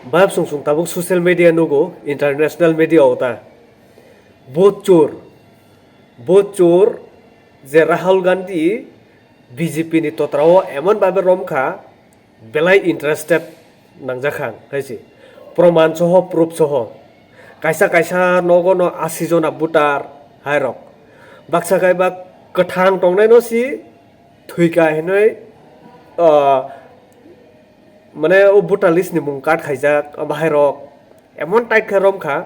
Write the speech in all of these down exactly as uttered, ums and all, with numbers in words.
Bayap sung sung tabuk social media nugo, international media o ta. Bochor, bochor je Rahul Gandhi B J P ni totra o emon babe rom kha, belai interested nangjak kha, hai se. Proman soho, proof soho. Kaisa kaisa nogo no asi jona voter hai rok. Baksa kai ba kwthang tongnai no si thwika hinoi, ah, mane o voter list ni mung cut khaijak, bahai rok emon tight khe rom kha.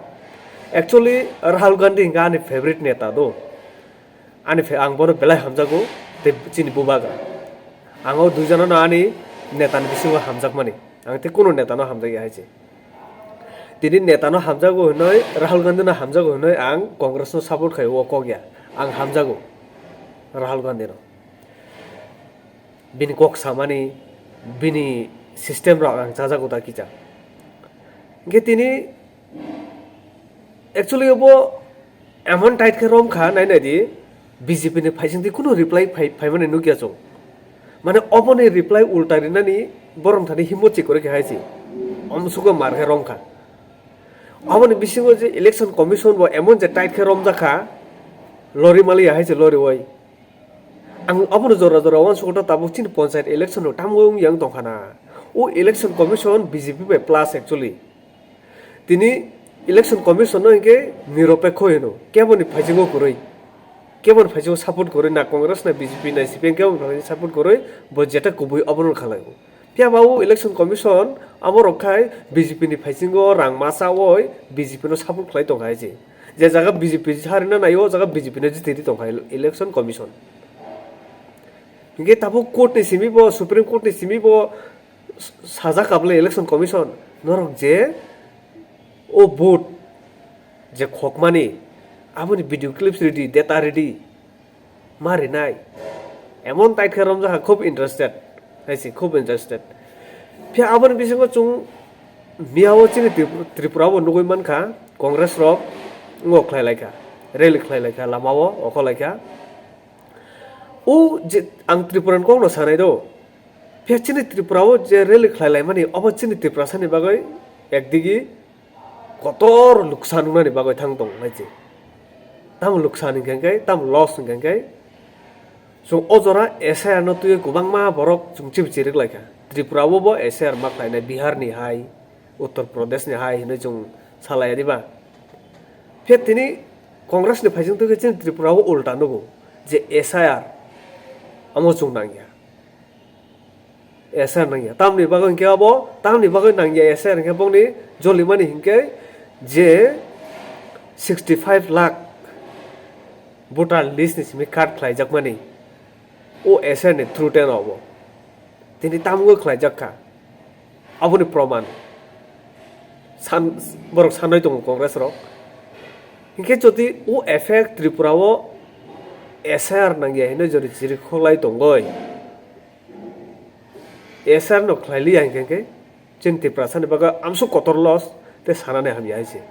Actually, Rahul Gandhi hinkha ani favorite neta do. Ani fe-, ang bono belai hamjago, tei chini bubagra. Ang o dui jona no ani neta ni bisingo hamjakmani. Ang tei kuno neta no hamjakya hai se. Tini neta no hamjago hinoi, Rahul Gandhi no hamjago hinoi ang Congress no support khai o kok ya. Ang hamjago Rahul Gandhi no. Bini kok samani, bini system rok ang chajago da kisa. Hinkhe tini actually obo emon tight khe rom kha, nai nai di, B J P ni phaising twi kunu reply phai, phaimani nukya chwng. Mane oboni reply ulta rinani borok thani himmo chikori khe hai se. Omsugo mar khe rom kha. Aboni bisingo je election commission bo emon je tight khe romjak kha, lori maliya hai se lori oi. Ang abono jora jora uansukha tabuk chini panchayat election rok tamo wng yang tongkha na. O election commission B J P bai plus actually. Tini election commission no hinkhe niropekho hino. Keboni phaisingo kwrwi. Keboni phaisingo support kwrwi na Congress na B J P na C P M keboni phaisingo support kwrwi bo jeta kubui abono khalaibo. Phiya ba o election commission abo rok khai B J P ni phaisingo rang masa oi B J P no support khlai tongkha hai se. Je jaga B J P harina naio, o jaga B J P no jitiri tongkha election commission. Hinkhe tabuk court ni simi bo, Supreme Court ni simi bo sajak kable election commission. Norok je o vote je khokmani, aboni video clips ready, data ready, ma rinai. Emon tight khe romjak kha, khub interested. Hai se, khub interested. Phiya aboni bisingo chwng miyao chini Trip-, Tripura bo nugui mankha, Congress rok ngo khlai laikha, rally khlai laikha, lamao okho laikha. O je ang Tripura ni kokno sanai do, phiya chini Tripura o je rally khlai laimani, obo chini Tiprasa ni bagwi ekdigi kotor luksan wngnani bagwi thang tong lai se. Tamo luksan hinkhe khe, tamo loss hinkhe khe, chwng o jora S I R no twiwi kwbangma borok chwng chibi chirik laikha. Tripura o bo S I R ma khlainai, Bihar ni hai, Uttar Pradesh ni hai hinwi chwng salai ya diba? Phiya tini Congress ni phaising twi khe chini Tripura o ulta nugo je S I R amo chwng nangya. S R nangya. Tamni bagwi hinkhe abo, tamni bagwi nangya S R hinkhe bongni jolimani hinkhe je sixty five lakh voter list ni simi cut khlaijakmani o S R ni through teno abo. Tini tamungwi khlaijak kha. Aboni proman. San-, borok sanwi tongo Congress rok. Hinkhe jodi o effect Tripura o S R nangya hinwi jodi chirikhok lai tongoi, S R no khlai liya hinkhe khe chini Tiprasa ni bagwi amsuk kotor loss tei sanani hamya hai se.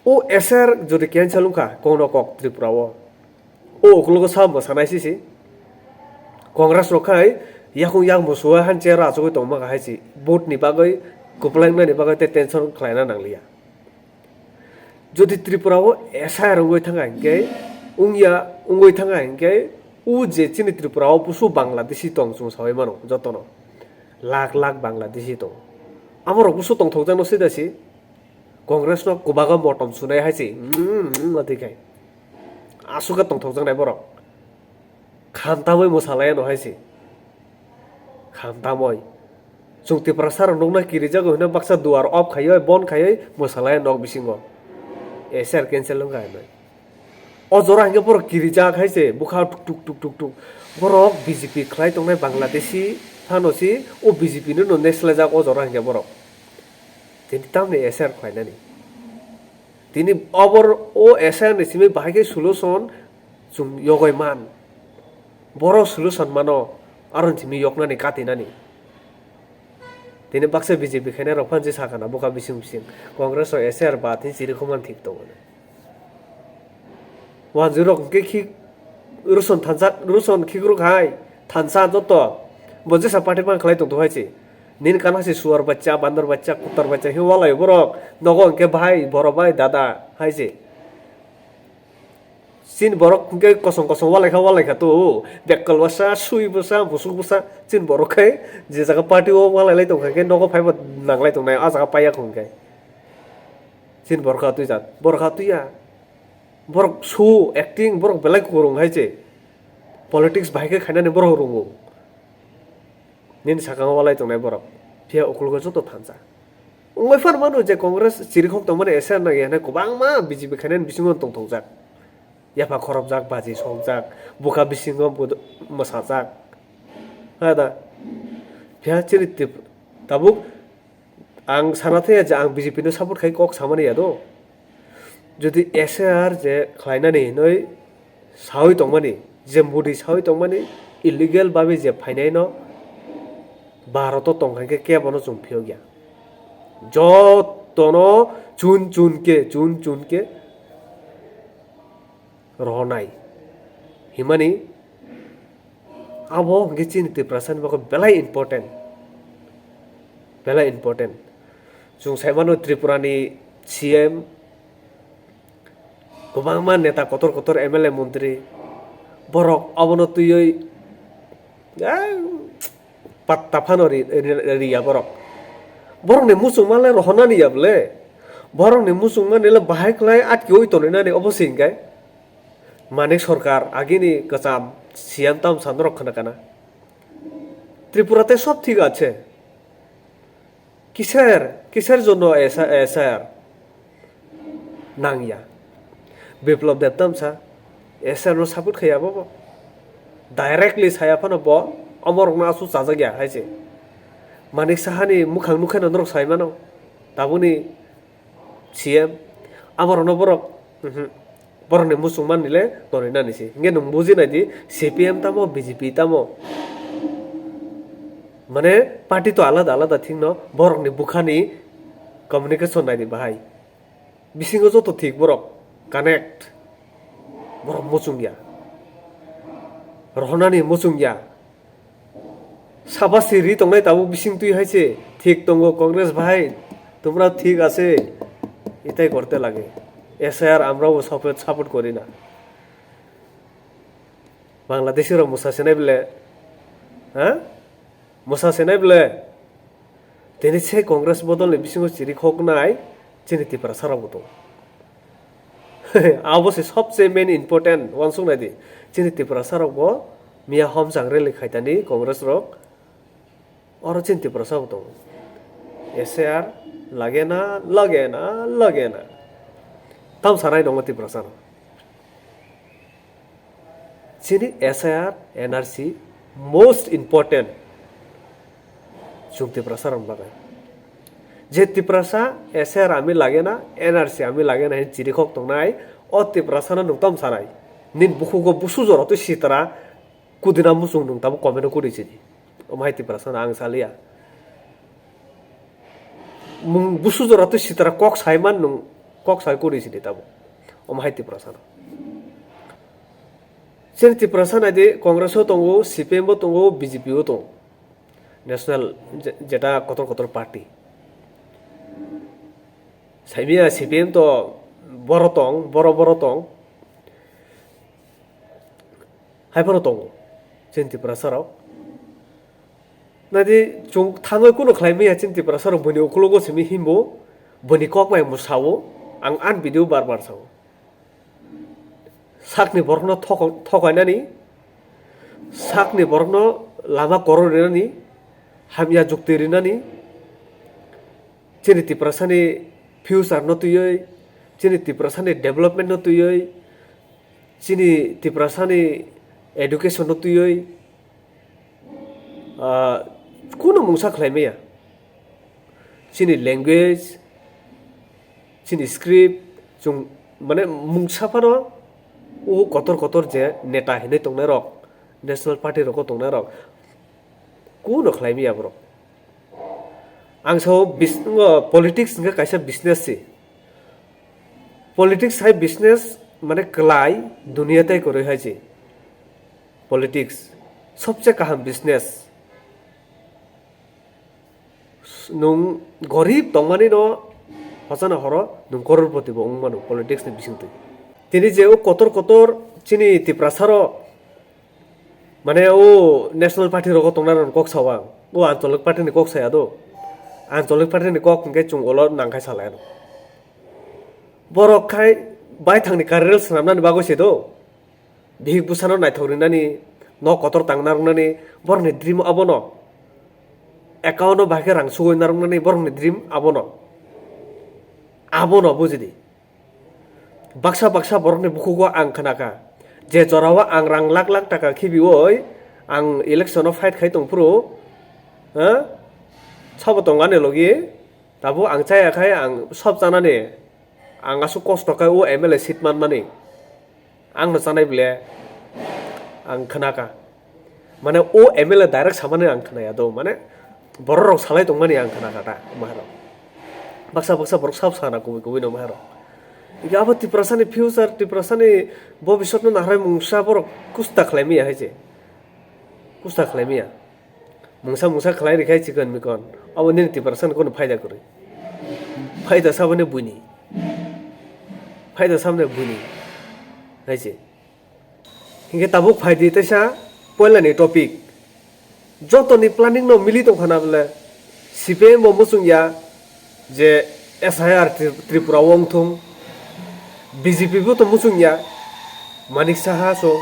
O S R jodi cancel wngkha kokno kok Tripura o, o ukologo sa bo sanai sisi. Congress rok khai yakung yak musuwa han chair o achugwi tongma hai se. Vote ni bagwi kwplai wngnani bagwi tei tension khlaina nangliya. Jodi Tripura o S I R wngwi thangkha hinkhe, wngya, wngwi thangkha hinkhe, o je chini Tripura o busu Bangladeshi tong chwng sawi mano jotono. Lakh lakh Bangladeshi tong. Amorok busu tongthokjakno sida si. Congress no kwbago motom sunai hai se. Mm, mm, mm, ati khai. Aswk khe tongthokjaknai borok. Khamtamwi mwsalaiya no hai se. Khamtamwi. Chwng Tiprasa rok nukna kirijago hwnwi baksa duar off khaiwi, bon khaiwi mwsalaiya nok bisingo. S R cancel wngkha hinwi. O jora hinkhe borok kirijak hai se, bwkha tuk tuk tuk tuk tuk. Borok B J P khlai tongnai Bangladeshi phano si, o B J P no no neslajak o jora hinkhe borok. Tini tamni S R khlainani. Tini obor o S R ni simi bahai khe solution chwng yogoi man. Borok solution mano, aro ni simi yoknani katinani. Tini baksa B J P khainai rok phan je sakha na bwkha bising bising. Congress rok S R ba tini chiri khumani thik tongo. Wanjwi rok hwnkhe khi Ruson thansa, Ruson khikrok hai thansa joto. Bo jesa party man khlai tongtho hai se. Nini kana se suar bachcha, bandor bachcha, kutar bachcha, he walai borok. Nogo hwnkhe bhai, boro bhai, dada, hai se. Chini borok hwnkhe kosong kosong walai kha, walai kha to. Bekkal bwsa, sui bwsa, busuk bwsa, chini borok khai je jaga party o walai lai tong kha khe nogo phaibo nang lai tong nai, a jaga paiya khon khe. Chini borok kha twi jat, borok kha twi ya. Borok su acting, borok belai kwrwng hai se. Politics bahai khe khainani borok rwngo. Nini sakang o walai tongnai borok. Phiya ukulgo joto thansa. Wngwi phano mano je Congress chirikhok tongmani S R nangya hinwi kwbangma B J P khainani bisingo tongthokjak. Yapha khorobjak, baji sokjak, bwkha bisingo bud-, mwsajak. Ha da. Phiya chini Trip-, tabuk ang sana thaya je ang B J P no support khai kok samani ya do. Jodi S I R je khlainani hinwi sawi tongmani, je Modi sawi tongmani, illegal babe je phainaino Bharoto tongkha khe kebono chwng phiyokya. Jotono chun chun khe, chun chun khe rohornai. Himani abo hwnkhe chini Tiprasani bagwi belai important. Belai important. Chwng saimano Tripurani C M, kwbangma neta kotor kotor M L A montri, borok abono twiwi, ah, patta phano ri-, ri-, riya borok. Borokni muchungma le rohornani ya bwle. Borokni muchungma le bahai khlai atkiwi tonwi nani obo se hinkhe. Manik Sarkar agini kwcham C M tam sa norok khna kana. Tripura te sob thik ache. Kiser, kiser jonno S R, S R nangya. Biplab Deb tamsa S R no support khaiya bo. Directly saya phano bo omorokno asu chajak ya hai se. Manik Sahani mukhang nukhe no norok sai mano. Tabuni C M, aborokno borok, mhm, borokni muchungmani le tonwi nani se. Hingke nwng buji nai di, C P M tamo, B J P tamo. Mane, party to alada alada thik no, borokni bukhani communication nai di bahai. Bisingo joto thik borok connect. Borok muchung ya. Rohonani muchung ya. Saba siri tongnai tabuk bising twi hai se, "Thik tongo Congress bhai, tumra thik ase, itai korte lage. S I R amrao support, support kori na." Bangladeshi rok mwsa senai bele, ha? Mwsa senai bele. Tini se Congress bodol ni bisingo chiri khok nai, chini Tiprasa rok bo tongo. Abo se sobse main important, uansuk nai di. Chini Tiprasa rok bo miya hom chang rally khaitani Congress rok. Oro chini Tiprasa bo tongo. S I R lage na, lage na, lage na. Tam sanai nongo Tiprasa rok. Chini S I R, N R C most important. Chwng Tiprasa rok bagwi. Je Tiprasa S I R ami lage na, N R C ami lage na, hin chiri khok tongnai, o Tiprasa no nwng tam sanai. Nin bukhugo busu jora twi sitra, kudina muchung nwng tabuk comment o kuri sidi. Omo hai Tiprasa no ang saliya. Mung busu jora twi sitra kok sai man nwng kok sai kuri sidi tabuk. Omo hai Tiprasa no. Chini Tiprasa nai di, Congress o tongo, C P M bo tongo, B J P o tongo. National je-, jeta kotor kotor party. Saimiya C P M to boro tong, boro boro tong. Hai phano tongo. Chini Tiprasa rok. Nadi chwng thangwi kuno khlai maya chini Tiprasa rok buini ukulogo simi himbo, buini kok bai mwsao, ang an video bar bar sao. Sakni borokno thoko-, thokainani, sakni borokno lama koro rinani, hamya jukti rinani, chini Tiprasani future no twiwi, chini Tiprasani development no twiwi, chini Tiprasani education no twiwi, ah, kuno mungsa khlai maya. Chini language, chini script, chwng mane mungsa phano o kotor kotor je neta hinwi tongnai rok, national party rogo tongnai rok, kuno khlai maya borok. Ang sao bis-, o, politics hwnkhe kaisa business se. Politics hai business mane kwlai duniya tei kwrwi hai se. Politics sobse kaham business. Nwng gorib tongmani no hochano horo nwng kororpoti bo wng mano politics ni bisingtwi. Tini je o kotor kotor chini Tiprasa rok mane o national party rogo tongnai rok kok sao ang. O anchalik party ni kok saya do. Anchalik party ni kok hwnkhe chwng ulo nangkhai salai ano. Borok khai baithang ni career swnamnani bagwi se do. Bihik bwsano naithok rinani, nok kotor tang narwknani, borokni dream abono. Account o bahai khe rang sugwi narwknani, borokni dream abono. Abono bujidi. Baksa baksa borokni bukhugo ang khnakha, je jorao ang rang lakh lakh taka khibiwi ang election o fight khai tongphuru, ha? Sabo tongani logi, tabuk ang chaya khai ang sob chanani, ang aswk kosto khai o M L A seat manmani. Ang no chanai bile ang khna ka. Mane o M L A direct samani ang khna ya do. Mane borok rok salai tongmani ang khna ka ta maharok. Baksa baksa borok sab sana kubui kubui no maharok. Ike abo Tiprasa ni future, Tiprasa ni bobisot no nahrai mungsa borok kusta khlai miya hai se. Kusta khlai miya. Mungsa mungsa khlai rikha chikon mikon. Abo nini Tiprasa ni kono phaida kwrwi. Phaida sabani buini. Phaida sabani buini. Hai se. Hinkhe tabuk phai di teisa poila ni topic. Joto ni planning no mili tong khana bole C P M bo muchung ya je S I R Tri-, Tripura o wng thung. B J P bo to muchung ya. Manik Saha so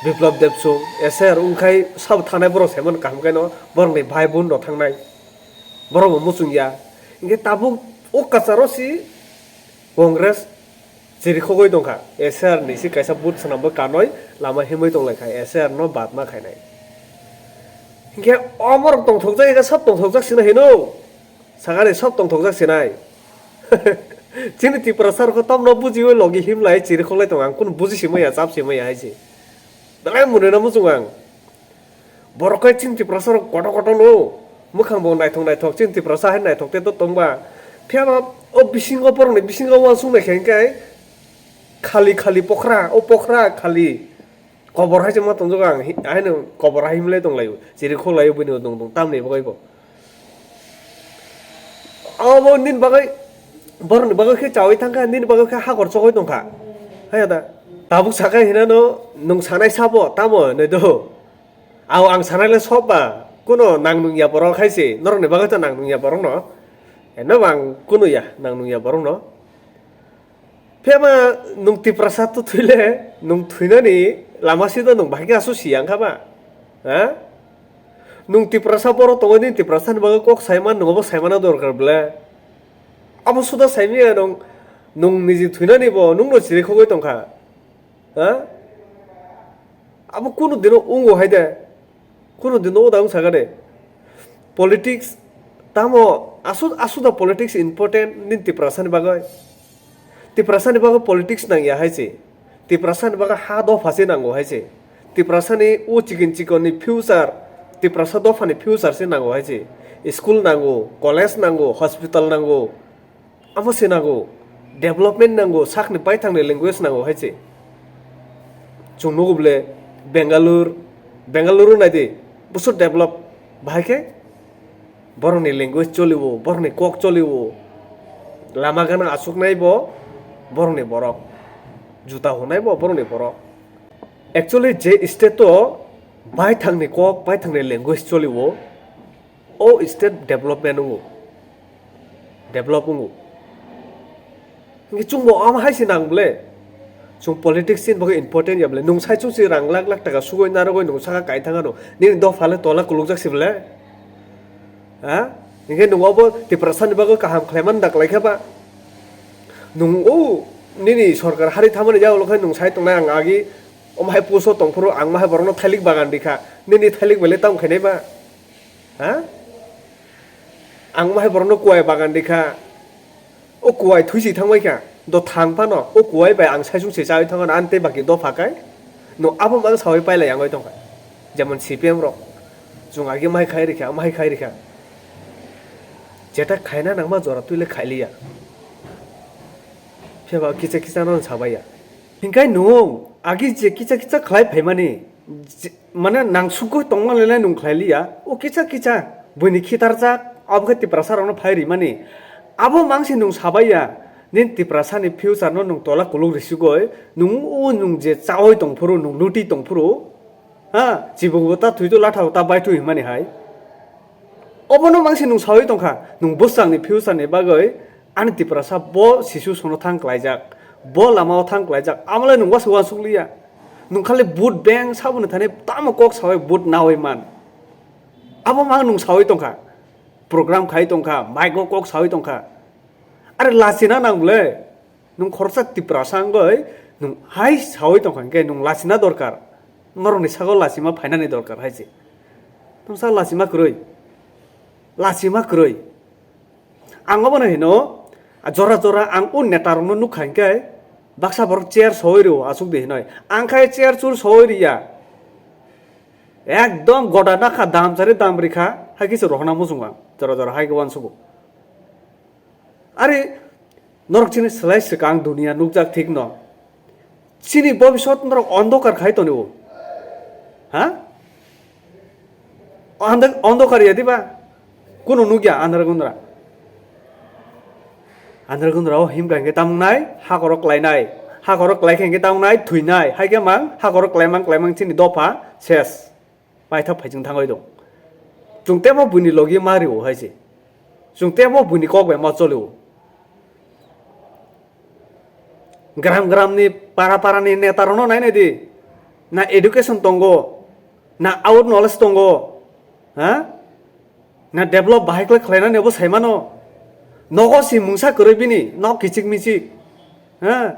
Biplab Deb so S I R wng khai sabo thanai borok saiman kaham khe no borok ni bhai bun rok thangnai. Borok bo muchung ya. Hinkhe tabuk o kacharo si Congress chirikhogwi tongkha, S I R ni si kaisa booth swnamwi kanwi lama himwi tonglaikha, S I R no badma khainai. Hinkhe o borok tongthokjak, eka sab tongthokjak sinai hino, sakani sab tongthokjak sinai. Chini Tiprasa rokho tamno bujiwi logi himlai chirikhoklai tongo, ang kunu buji simaya, chap simaya hai se. Belai mwnwino muchung ang. Borok khe chini Tiprasa rok kotor kotor no. Mwkhang bo naithok naithok, chini Tiprasa hai naithok te to tongba. Phiya ba o bisingo borok ni bisingo uansuk nai khe hinkhe khali khali pokhra, o pokhra khali. Kobor hai se ma tongjago ang, hi-, haino kobor hai himlai tonglaio. Chiri kholaio buino dong dong tamni bagwi bo. Abo nini bagwi, borokni bagwi khe chawi thangkha, nini bagwi khe hakor chogwi tongkha. Haiya da. Tabuk sakai hinano nwng sanai sabo, tamo hinwi do. Ao ang sanai le sob ba, kuno nang nung ya borok hai se, norokni bagwi to nang nung ya borokno. Eno bo ang kuno ya, nang nung ya borokno. Phiyaba nwng Tiprasa to thwile, nwng thwinani lama sida nwng bahai khe aswk siya wngkha ba? Ha? Nwng Tiprasa borok tongwi nini Tiprasani bagwi kok saimano, nwng obo saimano dorkar bwle? Abo suda saimanya nwng, nwng niji thwinani bo nwngno chirikhogwi tongkha. Ha? Abo kunu dino wngo hai de. Kunu dino uda wng saka de. Politics tamo asu-, asuda politics important nini Tiprasani bagwi? Tiprasani bagwi politics nangya hai se. Tiprasani bagwi ha dopha se nango hai se. Tiprasani o chikon chikonni future, Tiprasa dophani future se nango hai se. School nango, college nango, hospital nango. Amo se nango, development nango, sakni baithangni language nango hai se. Chwng nugo bole Bangalore, Bangalore nai di, buso develop bahai khe borokni language choliwo, borokni kok choliwo, lama gana asuknai bo borokni borok, juta hunai bo borokni borok. Actually je state o baithangni kok, baithangni language choliwo, o state development wngo, develop wngo. Hinkhe chwngbo omo hai se nang bole, chwng politics chini bagwi important ya bole, nwng sai chwng se rang lakh lakh taka sugwi narwgwi nwng saka kai thang ano, nini dopha le tola kulukjak se bole, ha? Hinkhe nwng obo Tiprasani bagwi kaham khlai man da kwlai kha ba? Nwng o nini sorkar hari thamani yagulo khe nwng sai tongnai ang agi, omo hai post o tongphuru ang ma hai borokno thailik bagan rikha, nini thailik bai le tamo khainai ba? Ha? Ang ma hai borokno kuwai bagan rikha. O kuwai thwi si thangbai kha. Do thang phano o kuwai bai ang saisung se chawi thangano ani tei baki dopha kai. No abo mang sawi pailai ang oi tongkha. Jemon C P M rok. Chwng agi mai khai rikha, mai khai rikha. Jeta khaina nangma jora twi le khailiya. Phiya ba kisa kisa no sabaiya. Hinkhe nwng agi je kisa kisa khlai phaimani, je, mane nangsugwi tongma lele nwng khlai liya, o kisa kisa Buini khitarjak, abo khe Tiprasa rokno phai rimani. Abo mangsi nwng sabai ya, nini Tiprasa ni future no nwng tola kuluk risugoi, nwng o nwng je chaui tongphuru, nwng luti tongphuru, ha, chibuk bo ta thwi tu latha ta bai tu himani hai. Obono mangsi nwng saui tongkha, nwng bwsang ni future ni bagoi ani Tiprasa bo sisu sono thang klaijak, bo lama o thang klaijak, amole nwng wasu wansuk liya. Nwng khali vote bank saboni thani tamo kok saui vote naui man. Abo mang nwng saui tongkha, program khai tongkha, mic o kok saui tongkha. Are lachina nang le, nwng khoroksa Tiprasa wngoi nwng hai saui tongkha hingke nwng lachina dorkar. Norokni sago lachima phainani dorkar hai se. Nwng sa lachima kwrwi, lachima kwrwi. Ang obono hino, jora jora ang o neta rokno nukha hingke baksa borok chair soi rwo aswk de hinoi. Ang khai chair chur soi riya. Ekdom goda nakha dam chari dam rikha, hai khe se rohorna muchung ang. Jora jora hai khe uansugo. Are norok chini slai swkang dunia nukjak thik no. Chini bobisot norok ondokar khai tonio. Ha? Ondok-, ondokar ya diba? Kuno nukya andra gundra. Andra gundra o himkha hingke tamung nai, hakorok klai nai. Hakorok klai khe hingke tamung nai, thwi nai. Hai khe mang, hakorok klai mang, klai mang chini dopha ses. Paithak phaijing thangoi dong. Chwng tebo buini logi ma rio hai se. Chwng tebo buini kok bai ma cholio. Gram gram ni para para ni neta rokno nai nai di. Na education tongo, na out knowledge tongo, ha? Na develop bahai khlai khlainani bo saimano. Nogo si mungsa kwrwi bini, nok kichik michik. Ha?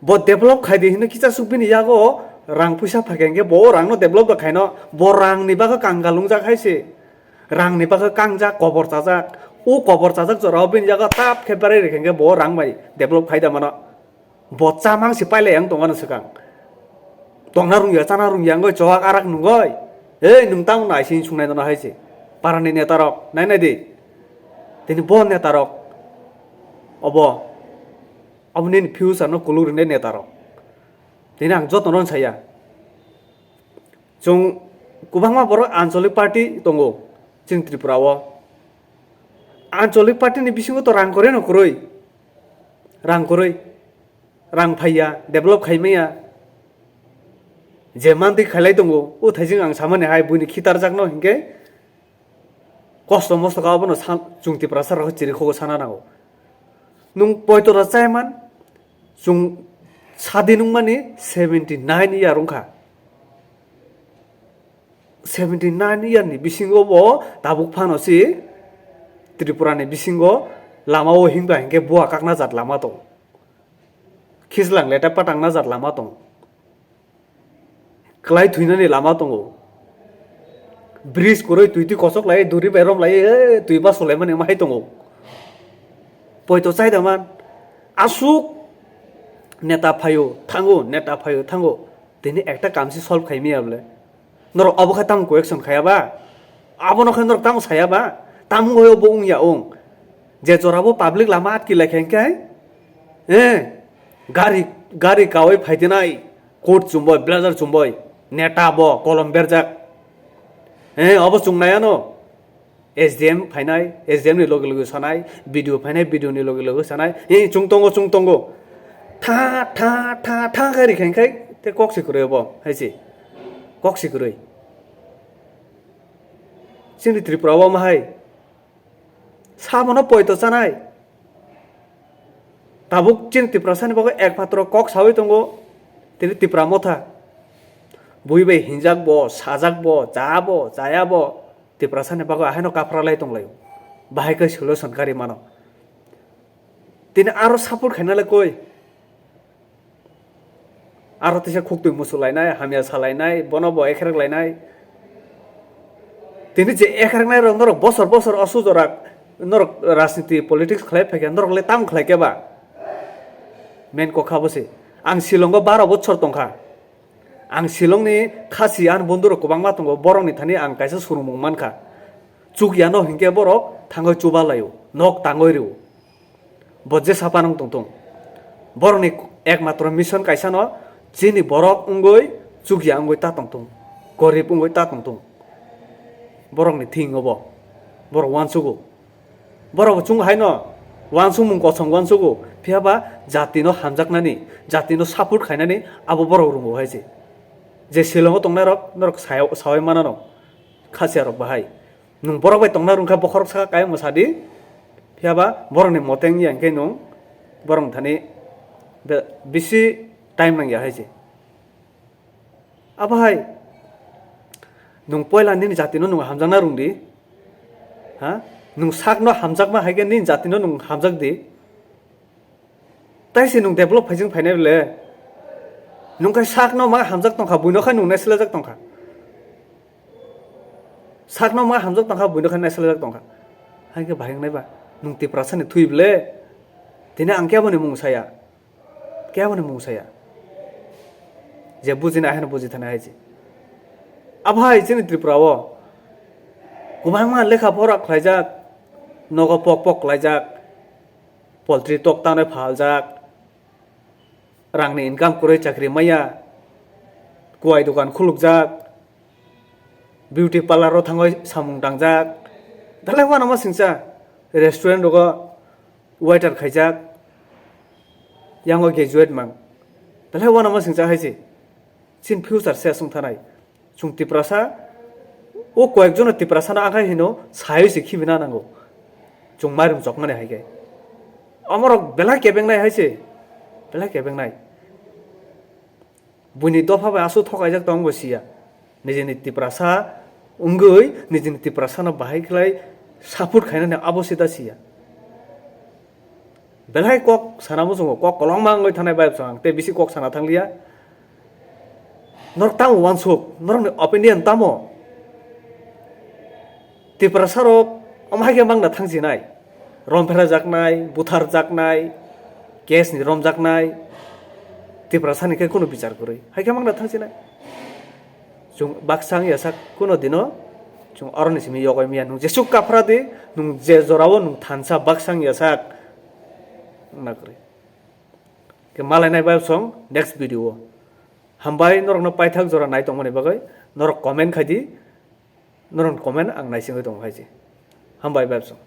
Bo develop khai di hinwi kicha suk bini yago rang puisa phai khe bo rang no develop da khaino. Bo rang ni bagwi kangal wngjak hai se. Rang ni bagwi kangjak kobor chajak. O kobor chajak jora o bini yago tap khe berai rikhe bo rang bai develop khai da mano. Bo chamang se pailai ang tongmani swkang. Tongna rungya, chana rungya wngoi, chowak arak nungoi. Ei, nwng tamo nai sini sungnai nono hai se. Parani neta rok, nai nai di. Tini bo neta rok. Obo. Obo nini future no kuluk rinai neta rok. Tini ang joto no saya. Chwng kwbangma borok anchalik party tongo chini Tripura o. Anchalik party ni bisingo to rang kwrwi no kwrwi. Rang kwrwi. Rang phaiya, develop khai maya. Je mantwi khailai tongo, o thaijing ang samani hai buini khitarjakno hinkhe kosto mosto kha abono san-, chwng Tiprasa rok chiri khugo sana nango. Nwng poito da chaiman, chwng sadi nungmani seventy nine year wngkha. Seventy nine year ni bisingo bo tabuk phano si Tripura ni bisingo lama o himba hinkhe bua kakna jat lama tong. Khislang leta patang na jat lama tong. Klai thuinani lama tongo. Bridge kwrwi twi twi kosok lai, duri bai rom lai, eh, twi ba sulaimani ma hai tongo. Poito chai da man. Aswk neta phaio, thango, neta phaio, thango. Tini ekta kam si solve khai maya bole. Norok obo khe tamo question khaya ba? Abono khe norok tamo saya ba? Tamo hoyo bo wngya wng. Je jora bo public lama atki lai khe hinkhe, eh, gari, gari kawi phai dinai, coat chumboi, blazer chumboi, neta bo kolom berjak. Eh, obo chungnai ano. S D M phainai, S D M ni loge loge sanai, B D O phainai, B D O ni loge loge sanai, "Ee, chwng tongo, chwng tongo." Tha, tha, tha, tha khe rikha khai, tei kok se kwrwi bo, hai se. Kok se kwrwi. Chini Tripura o ma hai. Sabono poito chanai. Tabuk chini Tiprasani bagwi ekmatro kok saui tongo, tini Tipra Motha. Bui bai hinjak bo, sajak bo, cha bo, chaya bo, Tiprasani bagwi ahaino kaphra lai tonglaio. Bahai khe solution kari mano. Tini aro support khaina le koi. Aro teisa khuktwi musu lainai, hamya sa lainai, bono bo ekhrek lainai. Tini je ekhrek nai rok norok bosor bosor osu jorak norok rajniti politics khlai phaikha norok le tam khlai khe ba? Main kokha bo se. Ang Shillong o baro bochor tongkha. Ang Shillong ni khasi ani bondhu rok kwbangma tongo, borok ni thani ang kaisa surumung mankha. Chukya no hinkhe borok thangwi chuba laio, nok tangwi rio. Bo jesa panung tongthung. Borokni ekmatro mission kaisa no, chini borok wngwi chukya wngwi ta tongthung, gorib wngwi ta tongthung. Borokni thing obo. Borok uansugo. Borok chwng haino uansukmung kosong uansugo. Phiya ba jatino hamjaknani, jatino support khainani abo borok rwngo hai se. Je Shillongo tongnairok norok sawi manano, khasiarok bahai. Nwng borok bai tongna rwngkha bokhorok saka kayang mwsadi. Phiya ba borokni moteng ya hwnkhe nwng borok thani be-, bisi time nangya hai se. Abo hai nwng poila nini jatino nwng hamjakna rwngdi. Ha? Nwng sakno hamjakma hai khe nini jatino nwng hamjakdi. Tai se nwng develop phaising phainai le. Nwng khai sakno ma hamjak tongkha, buino khai nwng naislajak tongkha. Sakno ma hamjak tongkha, buino khai naislajak tongkha. Hai khe bahai wngnai ba. Nwng Tiprasani thwi ble. Tini ang kebo ni mung saya. Kebo ni mung saya. Je bujina aheno buji thani hai se. Abo hai chini Tripura o kwbangma lekha pora khlaijak, nogo pok pok khlaijak, poultry tok tanwi phaljak, rangni income kwrwi chakri maya, kuwai dokan khulukjak, beauty parlour o thangwi samung tangjak, dalai uanama singcha restaurant rogo waiter khaijak, yango graduate mang, dalai uanama singcha hai se. Chini future se aswng thanai. Chwng Tiprasa, o koyekjono Tiprasano akhai hino saywi se khibina nango. Chwng mairum chokmani hai khe. Omorok belai kebengnai hai se. Belai kebengnai. Buini dopha bai aswk thokaijak tong bo siya. Nijini Tiprasa wngwi, nijini Tiprasano bahai khlai support khainani abo sida siya. Belai kok sana muchungo, kok kolokma wngwi thanai bai bwswk ang tei bisi kok sana thangliya. Norok tamo uansuk, norokni opinion tamo? Tiprasarok omo hai khe mangna thangsinai, rompherajaknai, butharjaknai, case ni romjaknai, Tiprasani khe kunu bichar kwrwi hai khe mangna thangsinai. Chwng baksa wngya sak kuno dino, chwng oroni simi yogwi maya. Nwng jesuk kaphra di, nwng je jorao nwng thansa baksa wngya sak wngna kwrwi. Khe malainai bai song next video o. Hambai norokno paithak jora nai tongmani bagwi, norok comment khai di, norokni comment ang naisingwi tongo hai se. Hambai bai song.